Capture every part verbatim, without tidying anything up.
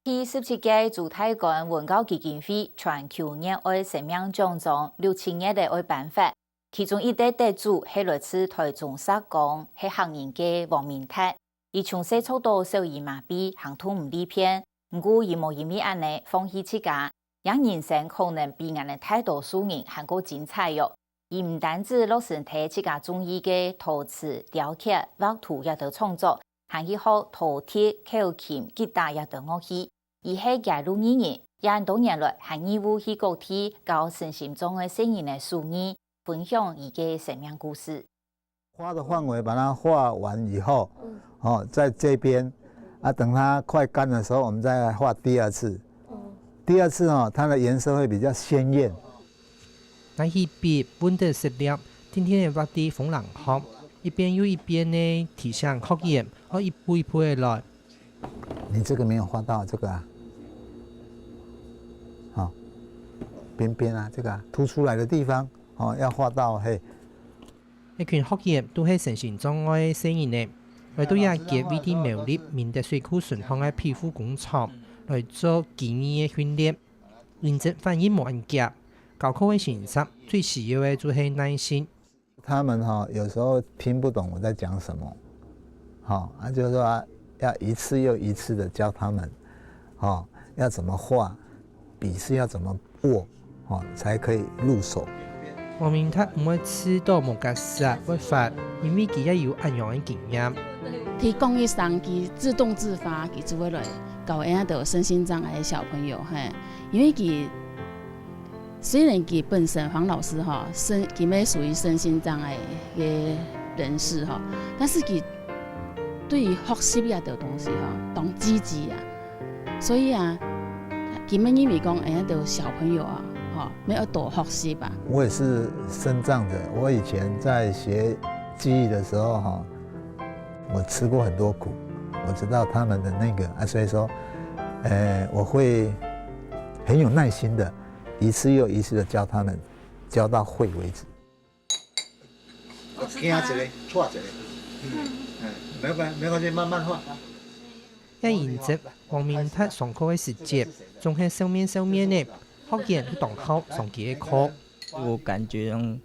第十七屆朱大官文教基金會全球熱愛生命獎章六七月仔會頒發，其中一个得主係來自台中石岡，係客人个黃明達。佢從細著到小兒麻痺，行動毋利便，毋過佢無因為恁呢放棄自家，佢人生可能比𠊎等大多數人還過精彩哦。佢毋單止落身體自家中意个陶瓷、雕刻、畫圖這兜創作，還去學陶笛、口琴、吉他這兜樂器。佢係街路藝人，也恁多年來還義務去各地教身心障礙細人仔手藝，分享佢个生命故事。畫的範圍把它畫完以後，嗯。哦，在這邊，啊，等它快乾的時候，我們再來畫第二次。嗯。第二次哦，它的顏色會比較鮮豔。拿起筆，搵著色料，定定仔畫在風鈴項，一遍又一遍仔提醒學員，愛一步一步仔來。你這個沒有畫到這個啊？好，邊邊啊，這個啊，凸出來的地方，哦，要畫到，嘿。一群學員都係身心障礙細人仔，來到這間位在苗栗明德水庫脣項个皮膚工廠，來做基藝个訓練。音質反應無恁遽，教課个形式最需要个就係耐心。他們哈，有時候聽不懂我在講什麼，好，啊，就是說啊，要一次又一次的教他們，好，要怎麼畫，筆是要怎麼握，好，才可以入手。黃明達毋會試著無結煞會發，因為佢也有恁樣个經驗。佢講一聲，佢自動自發，佢就會來教𠊎兜身心障礙个小朋友，嘿，因為佢 雖然佢本身黃老師吼，身，佢乜屬於身心障礙个人士吼，但是佢對於學習這兜東西吼，當積極啊。所以啊，佢乜認為講，哎，這兜小朋友啊，吼，乜愛多學習啊。我也是身障者，我以前在學技藝的時候哈，我吃過很多苦，我知道他們的那個啊，所以說，呃，我會很有耐心的 一次又一次的教他們，教到會為止。驚一个，錯一个。嗯，嗯，沒關係，沒關係，慢慢畫。這音質，黃明達上課个時節，總係笑面笑面仔，學員都當好上佢个課。我感覺，嗯，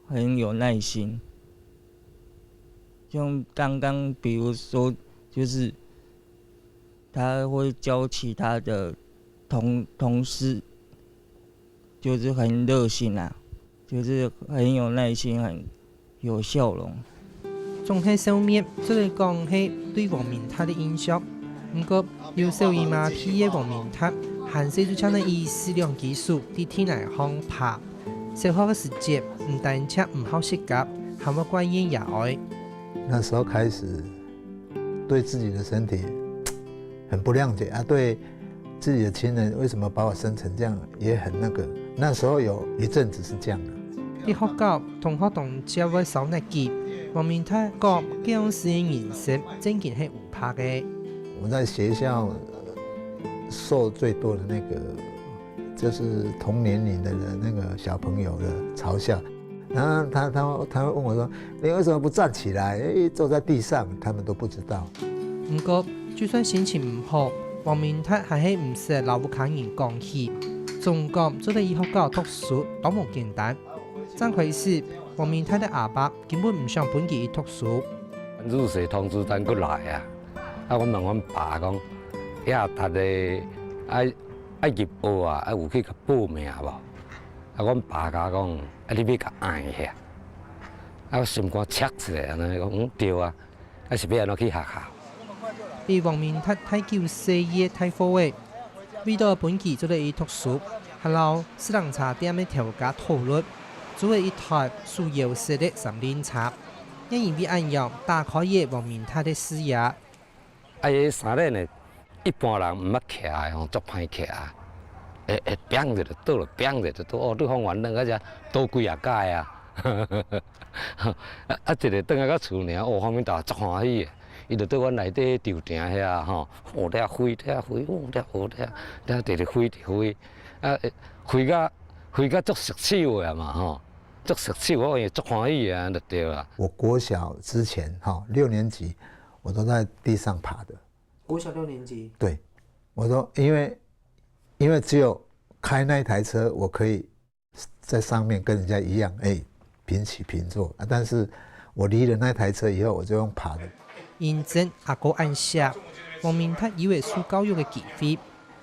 很有耐心。像剛剛，比如說，就是他會教其他的同，同事，就是很熱心啊，就是很有耐心，很有笑容。總係笑面，做得講係對黃明達个印象。毋過，有小兒麻痺个黃明達，還細就像那一四兩隻手在地泥項爬。小學个時節，毋單淨毋好食夾，還會怪怨爺哀。那時候開始，對自己的身體很不諒解啊，對自己的親人為什麼把我生成這樣也很那個。那時候有一陣子是這樣的。在學校，同學當接會燒熱佢，黃明達講，該樣式个人生正經係有白个。我在學校，呃，受最多的那個，就是同年齡的那個小朋友的嘲笑。 然後他，他，他會問我說：「你為什麼不站起來？」誒，坐在地上，他們都不知道。毋過，就算心情毋好，黃明達還係毋識摎屋下人講起。總講做得在學校讀書，當無簡單。正開始，黃明達个阿爸根本毋想分佢去讀書。入學通知單過來啊，啊，我問阮爸講：「呀，讀个愛，愛入學啊，啊，有去共報名無？」 啊，阮爸共我講：「啊，你愛共愛遐。」啊，我心肝切一下，按呢講：「嗯，著啊，啊是愛按怎去學校？」在黃明達大九細个大貨仔，為著分佢做得去讀書，還摎四輪車店个頭家討論，租了一台手搖式个三輪車，也因為恁樣打開了黃明達个視野。 啊，伊三輪的，一般人毋捌騎的吼，足歹騎啊。會，會砰一下就倒落，砰一下就倒，哦，對方圓輪，而且倒幾若擺啊。啊，啊，一下轉來到厝爾，哦，方面大足歡喜的。伊就對阮內底場埕遐吼，哦，咧飛，咧飛，哦，咧飛，咧，咧直直飛，直飛。啊，飛甲，飛甲足熟手的嘛吼，足熟手，我也足歡喜的，就對啦。我國小之前吼，六年級，我都在地上爬的。 國小六年級？對，我说，因为因为只有开那一台车，我可以在上面跟人家一样，哎，平起平坐啊。但是我离了那台车以后，我就用爬的。認真阿哥恁惜，黃明達有个受教育个機會，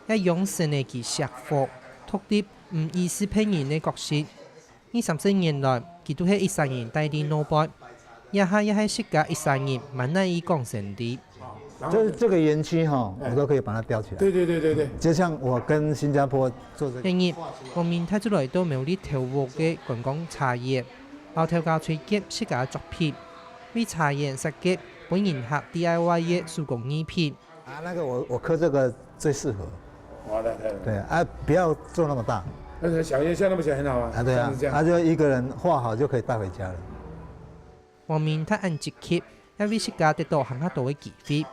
也養成了佢惜福、獨立、毋依恃別人个個性。二三十年來，佢都係一儕人帶領老輩，這下也係自家一儕人，滿哪意講生理。就是这个園区哈，我都可以把它吊起来。对对对对对，就像我跟新加坡做这个，今日，黃明達就來到苗栗頭屋个觀光茶園，摎頭家崔傑自家作品，為茶園設計本人客 D I Y 个手工藝品。啊，那个我我刻这个最适合。好的，太好了。对啊，不要做那么大。那小一下那么小很好啊。啊，对啊像是这，样。他就一个人画好就可以带回家了。黃明達恁積極，也為自家得到還較多个機會。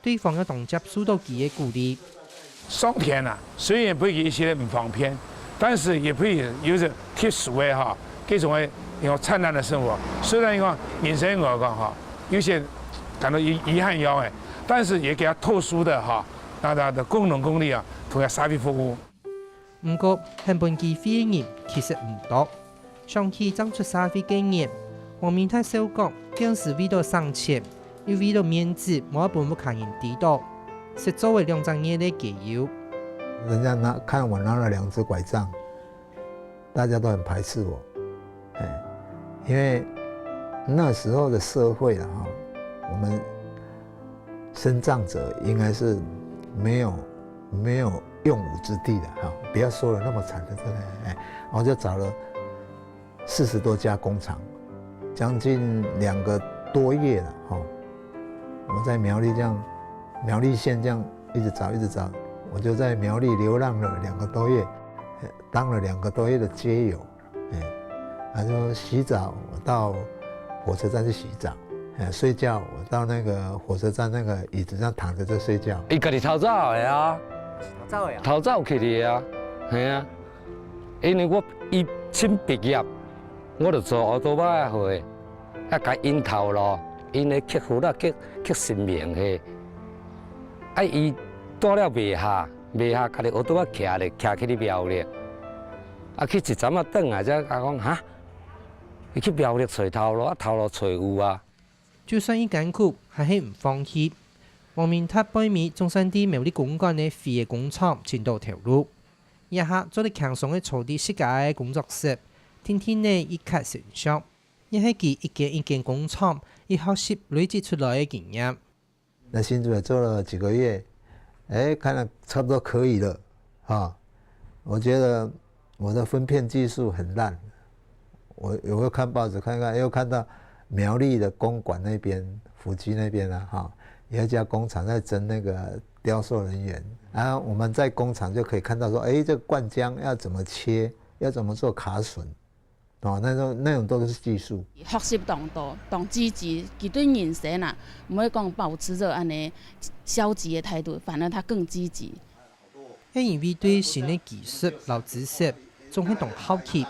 對方也當接受到佢个鼓勵。上天啊，虽然不给一些人很方便，但是也不给有些特殊的哈，各种的有灿烂的生活。虽然讲人生我讲哈，有些感到遗遗憾样哎，但是也给他特殊的哈，那他的工农工力啊，同样社会服务。毋過，肯分機會个人其實毋多。想起正出社會个人，黃明達笑講，平時為著省錢，又為著面子，無愛分屋下人知道，實做了兩隻月个街友。人家拿看我拿了两只拐杖，大家都很排斥我，哎，因为那时候的社会了哈，我们身障者应该是没有没有用武之地的哈，不要说了那么惨的这个，哎，我就找了四十多家工厂，将近两个多月了哈。我在苗栗这样，苗栗县这样一直找一直找，我就在苗栗流浪了两个多月，当了两个多月的街友。哎，他说洗澡，我到火车站去洗澡，哎，睡觉，我到那个火车站那个椅子上躺着就睡觉。伊家己偷走的啊，走的啊。偷走去的啊，嘿啊，因为我伊新毕业，我就做奧多拜个货，啊，甲因头路，因的客户啦，客客神明嘿，啊，伊带了袂下，袂下，家己奧多拜徛咧，徛起去苗栗，啊，去一站仔转来，才甲讲哈，伊去苗栗找头路，啊，头路找有啊。 就算已艱苦，還係毋放棄。黃明達背尾總算佇苗栗公館个飛个工廠尋到頭路，這下做得輕鬆个坐佇自家个工作室，定定仔一刻成像，也係佢一間一間工廠一學習累積出來个經驗。在新竹也做了几个月，哎，看了差不多可以了，哈。我觉得我的分辨技术很烂，我有时候看报纸看一看，又看到苗栗的公馆那边、府基那边啊，哈，有一家工厂在争那个雕塑人员，然后我们在工厂就可以看到说，哎，这个灌浆要怎么切，要怎么做卡榫，哦，那种那种都是技术。学习当多，当积极，佢对人生啊，毋会讲保持着安尼消极的态度，反而他更积极。係因為對新个技術摎知識總係當好奇。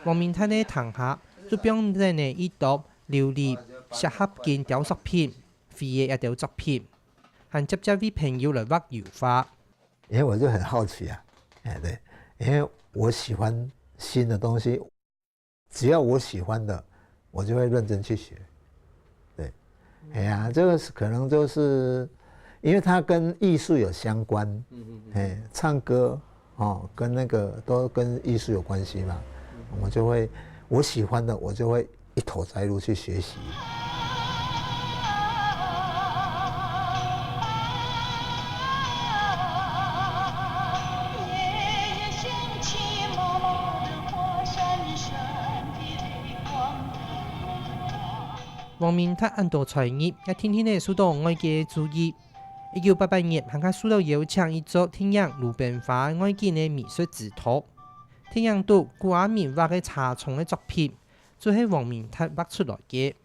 黃明達个堂下就放等呢一堆琉璃、適合金雕塑品、飛个一兜作品，還接接為朋友來畫油畫。因为我就很好奇啊，哎，对，因为我喜欢新的东西，只要我喜欢的，我就会认真去学。对，哎呀，这个是可能就是因为它跟艺术有相关，哎，唱歌哦，跟那个都跟艺术有关系嘛，我就会我喜欢的，我就会一头栽入去学习。黃明達恁多才藝，也定定仔受到外界个注意。一九八八年，還較受到邀請去做電影《魯冰花》外景个美術指導。電影肚古阿明畫个車窗个作品，就係黃明達畫出來个。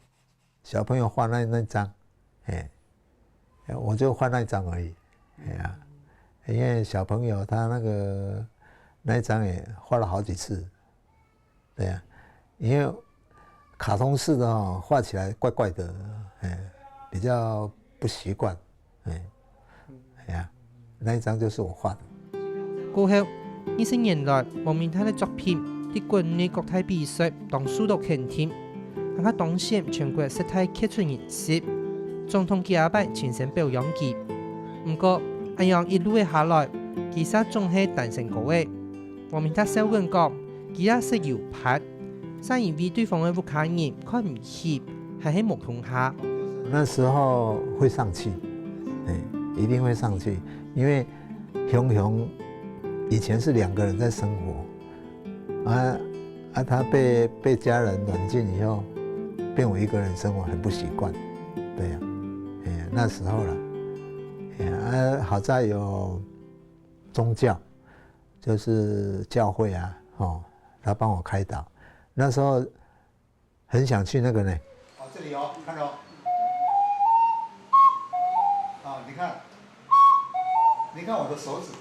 小朋友画那那张，哎，我就画那一张而已，哎呀，因为小朋友他那个那一张也画了好几次，对呀，因为卡通式的哦，画起来怪怪的，哎，比较不习惯，哎，哎呀，那一张就是我画的。過後，二十年來，黃明達个作品在國內各大比賽當受到肯定，還較當選全國十大傑出人士，總統幾下擺親身表揚佢。毋過，恁樣一路下來，佢嗄總係單身哥仔。黃明達笑緊講，佢也識有伴，嗄因為對方个屋下人看毋起，還係無共下。那时候会上气，哎，一定会上气，因为雄雄以前是两个人在生活，啊啊，他被被家人软禁以后，变我一个人生活很不习惯，对呀、哎呀，那时候了，哎呀，啊，好在有宗教，就是教会啊，哦，他帮我开导，那时候很想去那个呢。好，这里哦，看哦。啊，你看，你看我的手指。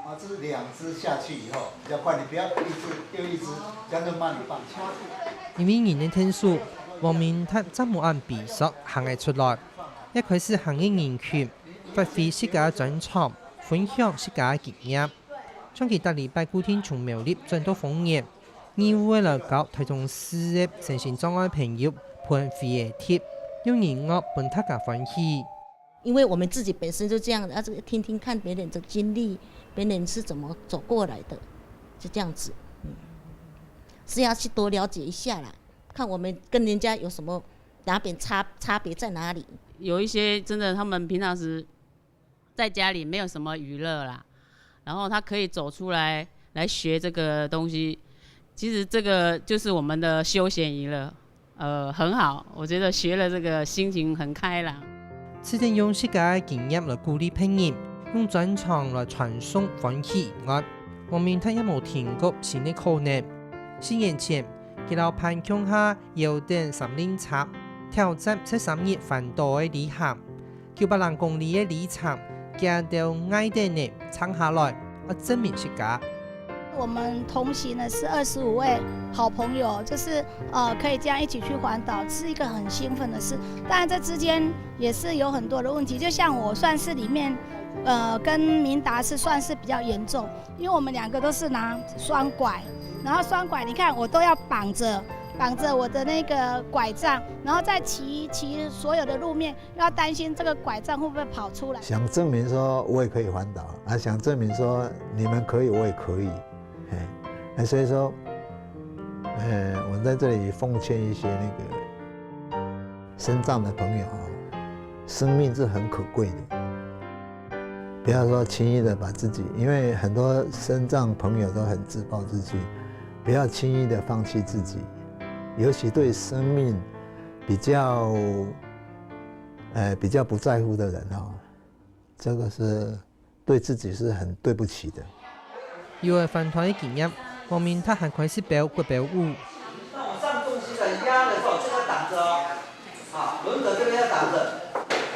啊，这是两只下去以后比较快，你不要一只又一只，这样就慢一半。因為人个天數，黃明達正無恁閉塞行个出來，也開始行入人群，發揮自家个專長，分享自家个經驗。像佢逐禮拜固定從苗栗轉到豐原，義務个來教臺中市个身心障礙朋友歕飛仔貼，用音樂分大家歡喜。因为我们自己本身就这样的，要这个听听看别人的经历，别人是怎么走过来的，就这样子，嗯，是要去多了解一下啦，看我们跟人家有什么哪边差差别在哪里。有一些真的，他们平常时在家里没有什么娱乐啦，然后他可以走出来来学这个东西，其实这个就是我们的休闲娱乐。呃，很好，我觉得学了这个心情很开朗。試等用自家个經驗來鼓勵別人，用專長來傳送歡喜以外，黃明達也無停過新个可能。四年前，佢摎伴共下邀等三輪車，挑戰十三日環島个旅行。九百零公里个里程，佢兜𠊎兜呢撐下來，愛證明自家。我们同行的是二十五位好朋友，就是呃可以这样一起去环岛，是一个很兴奋的事。当然这之间也是有很多的问题，就像我算是里面呃跟明达是算是比较严重，因为我们两个都是拿双拐，然后双拐你看我都要绑着绑着我的那个拐杖，然后再骑骑所有的路面，又要担心这个拐杖会不会跑出来。想证明说我也可以环岛啊，想证明说你们可以，我也可以。哎，那所以说，呃，我在这里奉劝一些那个身障的朋友啊，生命是很可贵的，不要说轻易的把自己，因为很多身障朋友都很自暴自弃，不要轻易的放弃自己，尤其对生命比较，呃，比较不在乎的人哦，这个是对自己是很对不起的。有个环团个经验，黄明达还开始表国标舞。当我上重心的压的时候，就要挡着哦。啊，轮子这边要挡着，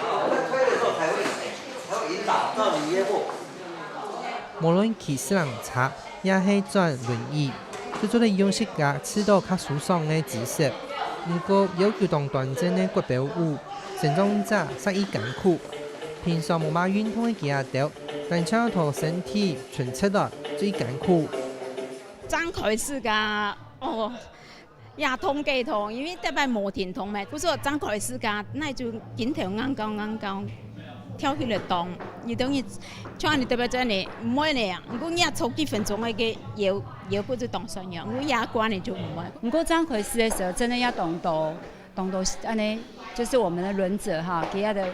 啊，我在推的时候才会才会引导，照你约步。无论骑四轮车，也系转轮椅，都做得用自家试到较舒爽个姿势。毋过要求当端正个国标舞，身障者煞已艱苦。平常无么运动个佢兜，单淨討身体伸直來最艱苦。张开始个哦，也痛个痛，因为特别无停动嘛，不是说张开始个，那就紧头硬高硬高，跳起来动，你等于像你特别真的，毋会呢，毋过你也做几分钟个个摇摇不就动算样，我也管你就毋会。毋过张开始个时候，真的要动到动到安尼，就是我们的轮子哈，给他的。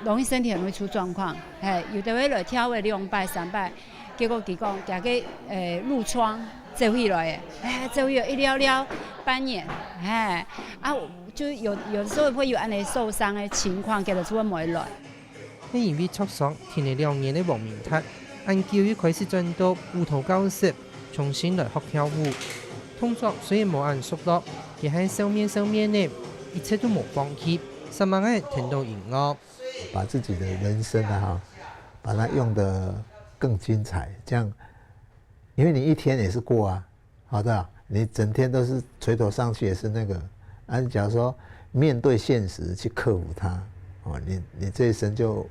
容易身体很容易出状况。嘿，有的会来跳个两摆三摆，结果佢讲，行个诶褥疮走起来诶，哎，走起来一了了半年，哎，啊，就有有的时候会有安尼受伤的情况，给他出问没来。因为受伤停了两年的王明泰，恁久又开始转到舞蹈教室，重新来学跳舞。动作虽然无恁熟络，佢还笑面笑面呢，一直都无放弃。 煞猛个聽到音樂。把自己的人生啊，哈，把它用得更精彩，这样，因为你一天也是过啊，好的，你整天都是垂头丧气，也是那个，啊，假如说面对现实去克服它，哦，你你这一生就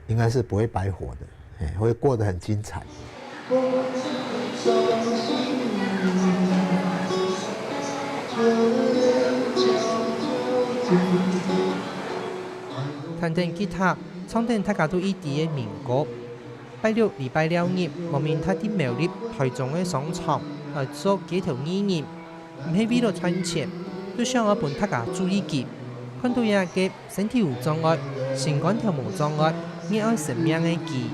应该是不会白活的，嘿，会过得很精彩。弹等吉他，唱等大家都已知个民歌。拜六、禮拜六日，莫名踏入苗栗、台中个商場來做街頭藝人，毋係為了賺錢，就想愛分大家注意佢。看到這个身體有障礙、心肝頭無障礙、熱愛生命个佢。